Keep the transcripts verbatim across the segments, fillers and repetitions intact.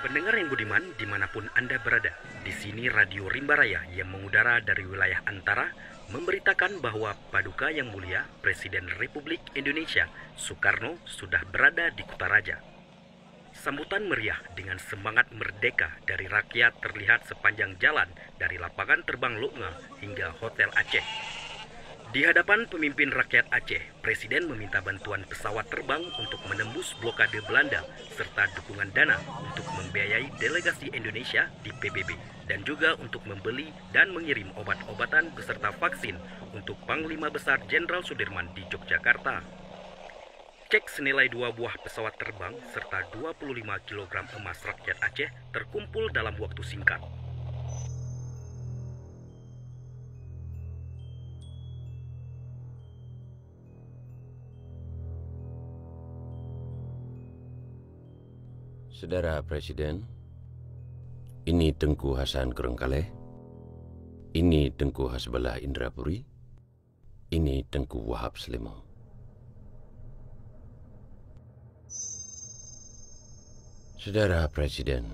Pendengar yang budiman, dimanapun Anda berada, di sini Radio Rimba Raya yang mengudara dari wilayah Antara memberitakan bahwa Paduka Yang Mulia Presiden Republik Indonesia Soekarno sudah berada di Kutaraja. Sambutan meriah dengan semangat merdeka dari rakyat terlihat sepanjang jalan dari Lapangan Terbang Loknga hingga Hotel Aceh. Di hadapan pemimpin rakyat Aceh, Presiden meminta bantuan pesawat terbang untuk menembus blokade Belanda serta dukungan dana untuk membiayai delegasi Indonesia di P B B dan juga untuk membeli dan mengirim obat-obatan beserta vaksin untuk Panglima Besar Jenderal Sudirman di Yogyakarta. Cek senilai dua buah pesawat terbang serta dua puluh lima kilogram emas rakyat Aceh terkumpul dalam waktu singkat. Saudara Presiden, ini Teungku Hasan Krueng Kaleh, ini Teungku Hasballah Indrapuri, ini Teungku Wahab Seulimeum. Saudara Presiden,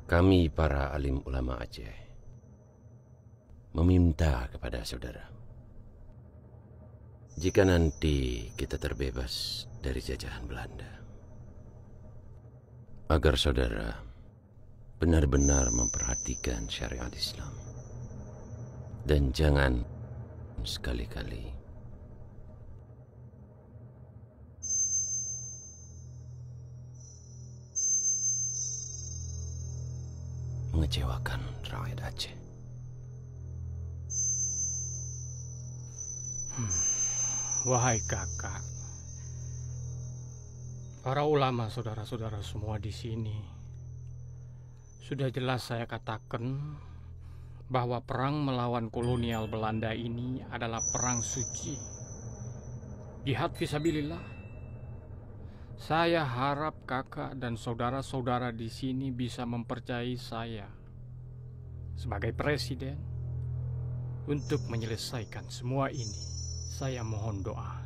kami para alim ulama Aceh meminta kepada saudara, jika nanti kita terbebas dari jajahan Belanda, agar saudara benar-benar memperhatikan syariat Islam dan jangan sekali-kali mengecewakan rakyat Aceh. Hmm, wahai kakak, para ulama, saudara-saudara semua di sini, sudah jelas saya katakan bahwa perang melawan kolonial Belanda ini adalah perang suci, jihad fisabilillah. Saya harap kakak dan saudara-saudara di sini bisa mempercayai saya sebagai presiden untuk menyelesaikan semua ini. Saya mohon doa.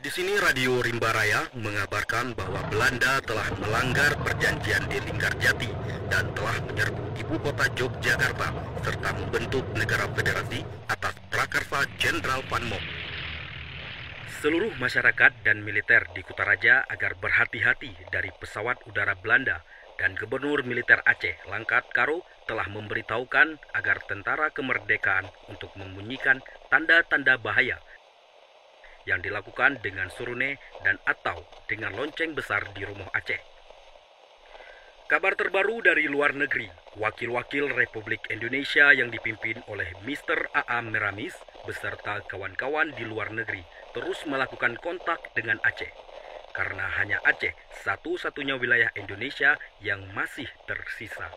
Di sini Radio Rimba Raya mengabarkan bahwa Belanda telah melanggar perjanjian di Linggarjati dan telah menyerbu ibu kota Yogyakarta serta membentuk negara federasi atas prakarsa Jenderal Van Mook. Seluruh masyarakat dan militer di Kutaraja agar berhati-hati dari pesawat udara Belanda dan Gubernur Militer Aceh Langkat Karo telah memberitahukan agar tentara kemerdekaan untuk membunyikan tanda-tanda bahaya yang dilakukan dengan surune dan atau dengan lonceng besar di Rumoh Aceh. Kabar terbaru dari luar negeri, wakil-wakil Republik Indonesia yang dipimpin oleh Mister A A Meramis beserta kawan-kawan di luar negeri terus melakukan kontak dengan Aceh. Karena hanya Aceh satu-satunya wilayah Indonesia yang masih tersisa.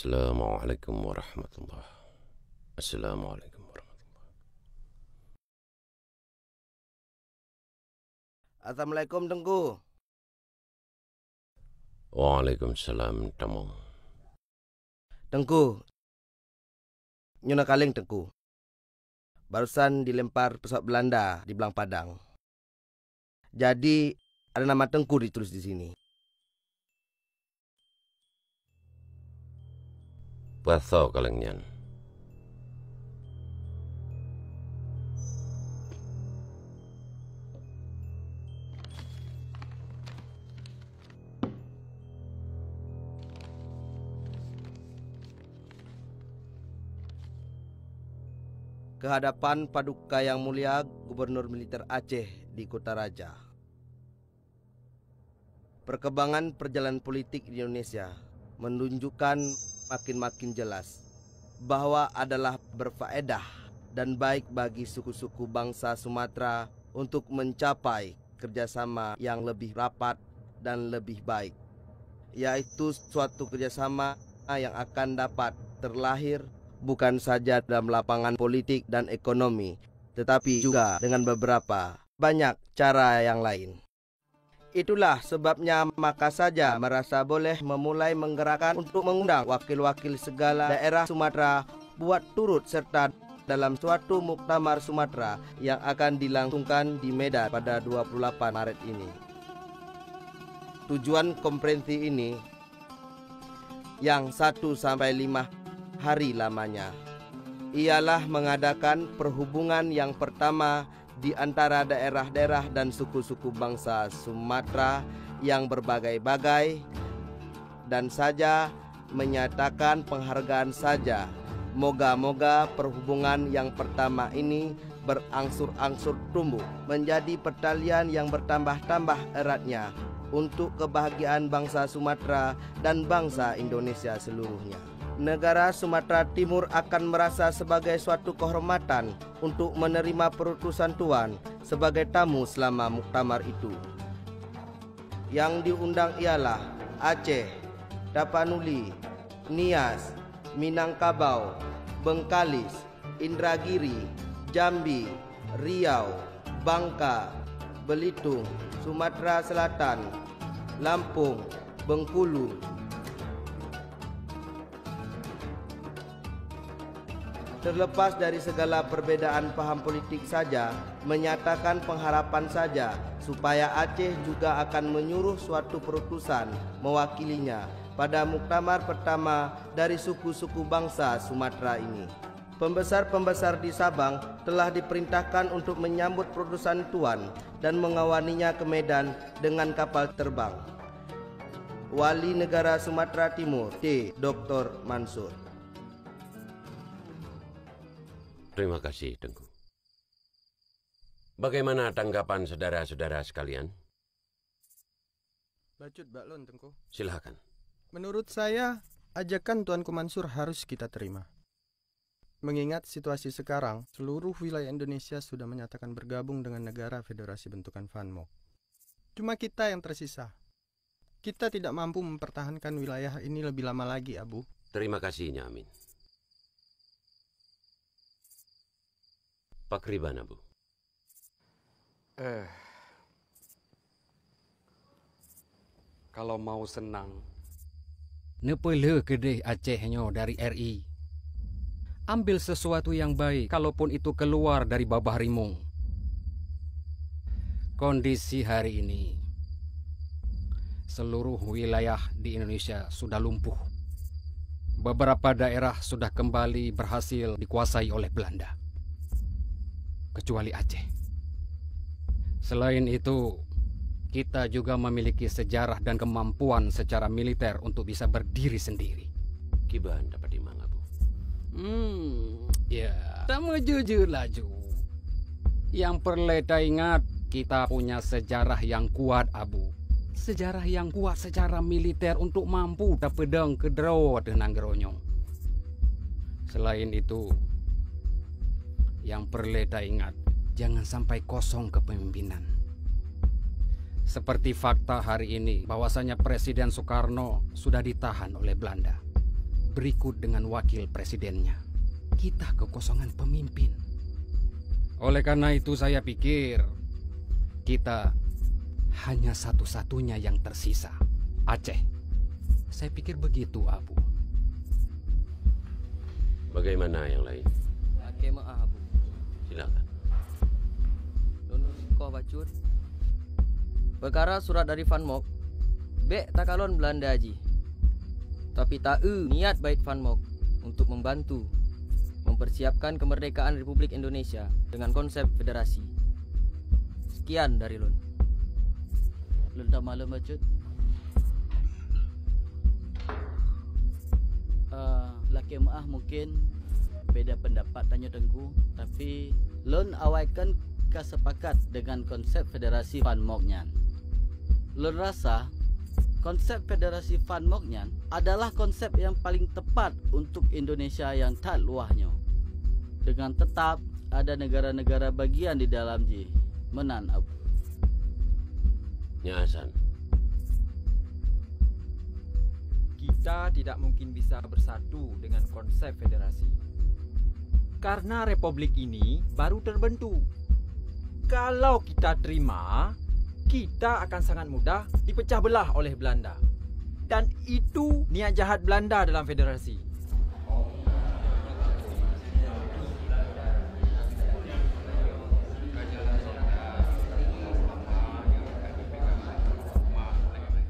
Assalamualaikum warahmatullah. Assalamualaikum warahmatullah. Assalamualaikum, Teungku. Waalaikumsalam, Tamong. Teungku, nyoe na kaleng, Teungku. Barusan dilempar pesawat Belanda di Blang Padang. Jadi, ada nama Teungku ditulis di sini. Peue soe kaleng nyan? Ke hadapan Paduka Yang Mulia Gubernur Militer Aceh di Kota Raja. Perkembangan perjalanan politik di Indonesia menunjukkan makin-makin jelas bahwa adalah berfaedah dan baik bagi suku-suku bangsa Sumatera untuk mencapai kerjasama yang lebih rapat dan lebih baik, yaitu suatu kerjasama yang akan dapat terlahir bukan saja dalam lapangan politik dan ekonomi, tetapi juga dengan beberapa banyak cara yang lain. Itulah sebabnya maka saja merasa boleh memulai menggerakkan untuk mengundang wakil-wakil segala daerah Sumatera buat turut serta dalam suatu muktamar Sumatera yang akan dilangsungkan di Medan pada dua puluh delapan Maret ini. Tujuan konferensi ini yang satu sampai lima hari lamanya ialah mengadakan perhubungan yang pertama di antara daerah-daerah dan suku-suku bangsa Sumatera yang berbagai-bagai dan saja menyatakan penghargaan saja. Moga-moga perhubungan yang pertama ini berangsur-angsur tumbuh menjadi pertalian yang bertambah-tambah eratnya untuk kebahagiaan bangsa Sumatera dan bangsa Indonesia seluruhnya. Negara Sumatera Timur akan merasa sebagai suatu kehormatan untuk menerima perutusan Tuan sebagai tamu selama muktamar itu. Yang diundang ialah Aceh, Tapanuli, Nias, Minangkabau, Bengkalis, Indragiri, Jambi, Riau, Bangka, Belitung, Sumatera Selatan, Lampung, Bengkulu. Terlepas dari segala perbedaan paham politik saja, menyatakan pengharapan saja supaya Aceh juga akan menyuruh suatu perutusan mewakilinya pada muktamar pertama dari suku-suku bangsa Sumatera ini. Pembesar-pembesar di Sabang telah diperintahkan untuk menyambut perutusan Tuan dan mengawaninya ke Medan dengan kapal terbang. Wali Negara Sumatera Timur, T. Doktor Mansur. Terima kasih, Teungku. Bagaimana tanggapan saudara-saudara sekalian? Bacut bak lôn, Teungku. Silakan. Menurut saya, ajakan Tuanku Mansur harus kita terima. Mengingat situasi sekarang, seluruh wilayah Indonesia sudah menyatakan bergabung dengan negara federasi bentukan Van Mook. Cuma kita yang tersisa. Kita tidak mampu mempertahankan wilayah ini lebih lama lagi, Abu. Terima kasih, Nyak Amin. Pakriban, Abu? Eh, kalau mau senang. Neupeulheueh keudeh Aceh nyoe dari R I. Ambil sesuatu yang baik, kalaupun itu keluar dari babah rimueng. Kondisi hari ini, seluruh wilayah di Indonesia sudah lumpuh. Beberapa daerah sudah kembali berhasil dikuasai oleh Belanda, kecuali Aceh. Selain itu, kita juga memiliki sejarah dan kemampuan secara militer untuk bisa berdiri sendiri. Kiban dapat dimang, Abu? Hmm, ya. Tameujeuet-jeuet laju. Yang peureulée taingat, kita punya sejarah yang kuat, Abu. Sejarah yang kuat secara militer untuk mampu tapeudong keudroe ateueh nanggroe nyoe. Selain itu, yang peureulée taingat, jangan sampai kosong kepemimpinan. Seperti fakta hari ini, bahwasanya Presiden Soekarno sudah ditahan oleh Belanda. berikut dengan wakil presidennya. Kita kekosongan pemimpin. Oleh karena itu saya pikir kita hanya satu-satunya yang tersisa, Aceh. Saya pikir begitu, Abu. Bagaimana yang lain? Lakée meu'ah, Abu. Silakan. Lôn sikoh bacut. Peukara surat dari Van Mook, bék takalon Beulanda jih. Tapi taeu niat baik Van Mook untuk membantu mempersiapkan kemerdekaan Republik Indonesia dengan konsep federasi. Sekian dari lôn. Lôn tamalom bacut. Eh, lakée meu'ah mungkin beda pendapat tanyoe Teungku, tapi lôn awai kan ka sepakat dengan konsep federasi Van Mook nyan. Lôn rasa konsep federasi Van Mook nyan adalah konsep yang paling tepat untuk Indonesia yang that luwah nyoe, dengan tetap ada negara-negara bagian di dalam jih. Meunan, Abu. Nyak Hasan. Kita tidak mungkin bisa bersatu dengan konsep federasi. Karena republik ini baru terbentuk. Kalau kita terima, kita akan sangat mudah dipecah belah oleh Belanda. Dan itu niat jahat Belanda dalam federasi.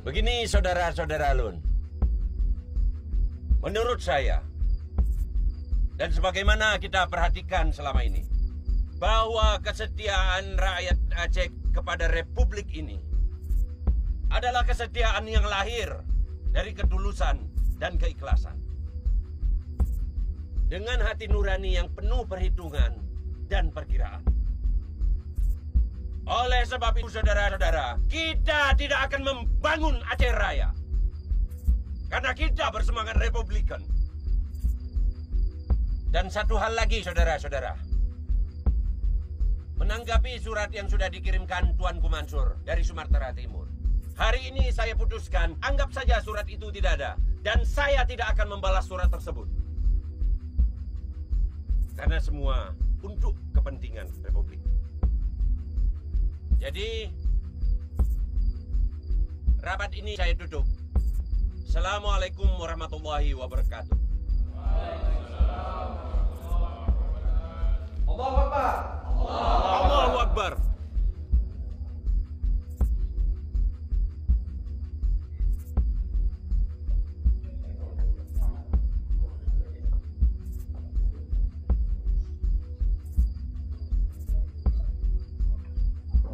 Begini, saudara-saudara lôn. Menurut saya, dan sebagaimana kita perhatikan selama ini, bahwa kesetiaan rakyat Aceh kepada Republik ini adalah kesetiaan yang lahir dari ketulusan dan keikhlasan. Dengan hati nurani yang penuh perhitungan dan perkiraan. Oleh sebab itu, saudara-saudara, kita tidak akan membangun Aceh Raya. Karena kita bersemangat republikan. Dan satu hal lagi, saudara-saudara. Menanggapi surat yang sudah dikirimkan Tuanku Mansur dari Sumatera Timur. Hari ini saya putuskan, anggap saja surat itu tidak ada. Dan saya tidak akan membalas surat tersebut. Karena semua untuk kepentingan Republik. Jadi, rapat ini saya tutup. Assalamualaikum warahmatullahi wabarakatuh. Allahu Akbar. Allahu Akbar.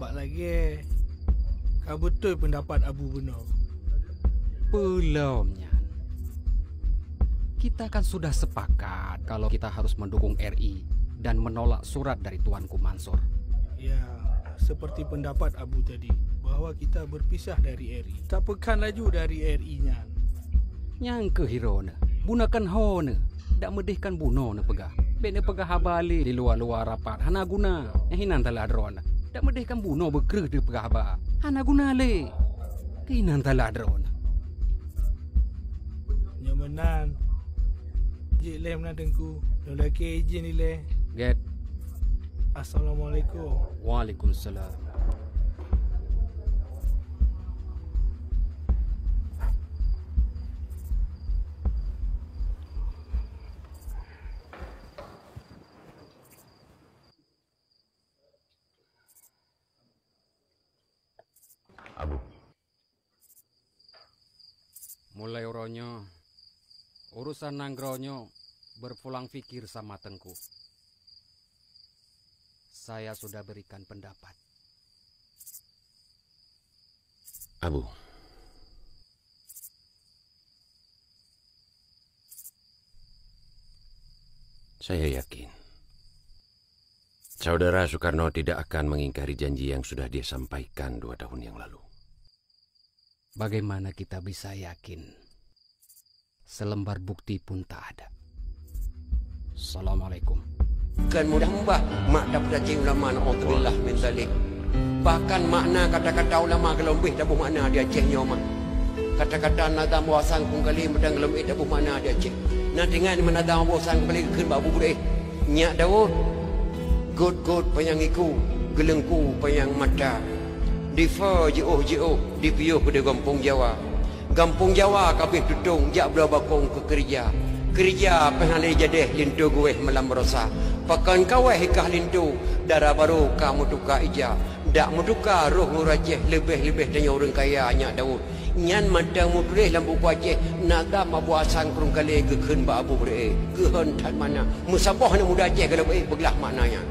Bak lagée ka beutôi peundapat Abu bunoe. Peulom nyan. Kita kan sudah sepakat kalau kita harus mendukung R I dan menolak surat dari Tuanku Mansur. Ya, seperti pendapat Abu tadi, bahwa kita berpisah dari R I. Tapeukan laju dari R I nyan. Nyang keuh hiroe na, bunoe kan ho na, dak meudeh kan bunoe na peugah. Bék na peugah haba lé di luwa-luwa rapat, hana guna. Nyang hinan tala droe na. Dak meudeh kan bunoe beukreueh di peugah haba. Hana guna lé. Keunan tala droe na. Nyoe meunan. Jeuet lé meunan Teungku. Lôn lakée izin ilée. Gét. Assalamualaikum. Waalaikumsalam. Abu. Mulai uroe nyoe, urusan nanggroe nyoe berpulang fikir sama Teungku. Saya sudah berikan pendapat. Abu, saya yakin Saudara Soekarno tidak akan mengingkari janji yang sudah dia sampaikan dua tahun yang lalu. Bagaimana kita bisa yakin? Selembar bukti pun tak ada. Assalamualaikum. Kan mudah mbah mak dapeudaci ulama, na'udzubillah min dzalik. Bahkan makna kata-kata ulama geulom beh taboh makna di Aceh nyoe mah. Kata-kata nazam Abu Hasan Krueng Kalé meudan gohlom ék taboh makna di Aceh. Na teuingat nibak nazam Abu Hasan Krueng Kalé geukheun bak Abu Beureu'éh, "Nyak Daud, gôt-gôt panyang iku, geuleungku panyang mata. Difa jiôh-jiôh, dipiôh keudéh gampông Jawa. Gampông Jawa ka abéh tutong, jak bloe bakong keu keureuja. Keureuja pih hana lé jadéh, linto geuwéh malam baroesa. Pakon ka wéh i kah linto, dara barô ka meutuka ija. Dak meutuka roh ureuëng Aceh, leubeh-leubeh tanyoe ureuëng kaya, Nyak Daud." Nyan mantong meutuléh lam buku Aceh, nazam Abu Hasan Krueng Kalé geukheun bak Abu Beureu'éh. Geuhon that makna. Meusaboh aneuk muda Aceh gohlom ék peugah makna nyan.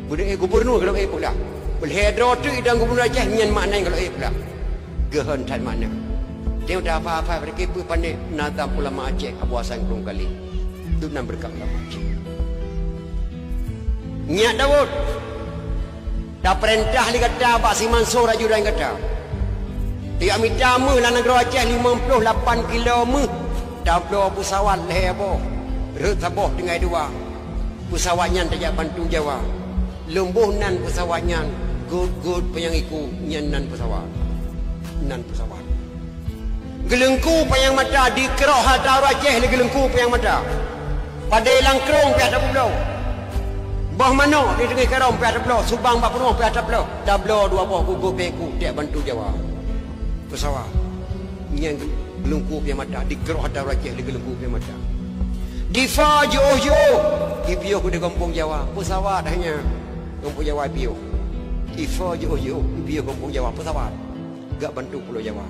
Beudeuh gubunur gohlom ék peugah. Peulhèe droe teuk idong gubunur Aceh nyan makna nyang gohlom ék peugah. Geuhon that makna. Teuh tafa-fa bak keupeue pandai nazam ulama Aceh Abu Hasan Krueng Kalé. Dum nan beureukat ulama Aceh. Nyak Daud, tapeurintah lé gata bak si Mansur ajudan gata. Tajak mita méuh lam nanggroe Aceh limong ploh lapan kilo méuh, tabloe peusawat lhèe boh, rhot saboh tinggai dua. Peusawat nyan tajak bantu Jawa. Lôn boh nan peusawat nyan, gôt-gôt panyang iku, nyan nan peusawat. Nan peusawat. Geuleungku panyang mata, dikeurok hareuta ureuëng Aceh lé geuleungku panyang mata. Padé lam krông pih atra bloe. Boh manok di teungoh karông pih atra bloe, subang bak peurumoh pih atra bloe. Tabloe dua boh gôt-gôt panyang iku, tajak bantu Jawa. Peusawat. Nyan geuleungku panyang mata, dikeurok hareuta ureuëng Aceh lé geuleungku panyang mata. Difa jiôh-jiôh, dipiôh keudéh gampông Jawa, peusawat hanya gampông Jawa piôh. Difa jiôh-jiôh, dipiôh gampông Jawa, peusawat. Jak bantu Pulo Jawa.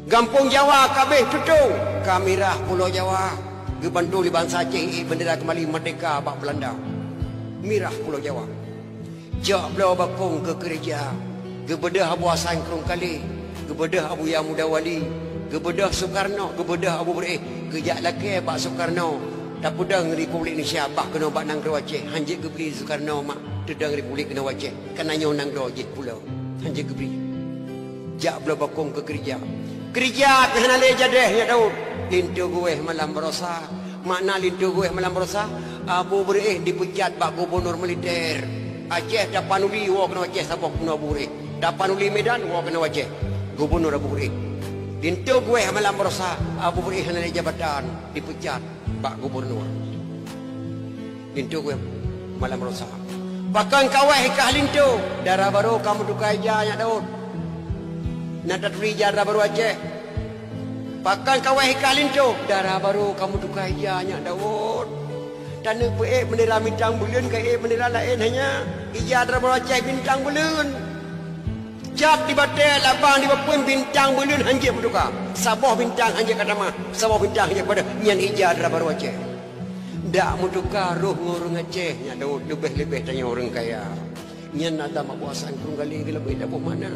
Gampông Jawa ka abéh tutong, ka mirah Pulo Jawa. Geubantu lé bansa Aceh, ék beundera keumbali meurdéhka bak Beulanda. Mirah Pulo Jawa. Jak bloe bakong keu keureuja, geubeudôh Abu Hasan Krueng Kalé, geubeudôh Abuya Muda Wali, geubeudôh Sukarno, geubeudôh Abu Beureu'éh, geujak lakée bak Sukarno, tapeudong Republik Indonesia bah keunoe bak nanggroe Aceh, hanjeuet geubri Sukarno mak teudong Republik keunoe Aceh, kana nyoe nanggroe jih pulo, hanjeuet geubri. Jak bloe bakong keu keureuja. Keureuja pih hana lé jadéh, Nyak Daud. Linto geuwéh malam baroesa. Makna linto geuwéh malam baroesa, Abu Beureu'éh dipeucat bak gubunur militer Aceh, tapanuli woe keunoe Aceh saboh keunoe Abu Beureu'éh. Tapanuli Medan woe keunoe Aceh. Gubunur Abu Beureu'éh. Linto geuwéh malam baroesa, Abu Beureu'éh hana lé jabatan, dipeucat bak gubunur. Linto geuwéh malam baroesa. Pakon ka wéh i kah linto, dara barô ka meutuka ija, Nyak Daud. Na taturi ija dara barô Aceh. Pakon ka wéh i kah linto, dara barô ka meutuka ija, Nyak Daud. Taneuk peuék beundera bintang buleuen, ka ék beundera laén hanya. Ija dara barô Aceh bintang buleuen. Cap di batée, labang di bapeuen, bintang buleuen hanjeuet meutuka. Saboh bintang hanjeuet ka tamah, saboh bintang hanjeuet padub. Nyan ija dara barô Aceh. Dak meutuka roh ngon ureuëng Aceh, Nyak Daud, leubeh-leubeh tanyoe ureuëng kaya. Nyan ata Abu Hasan Krueng Kalé geulabeh daboh makna.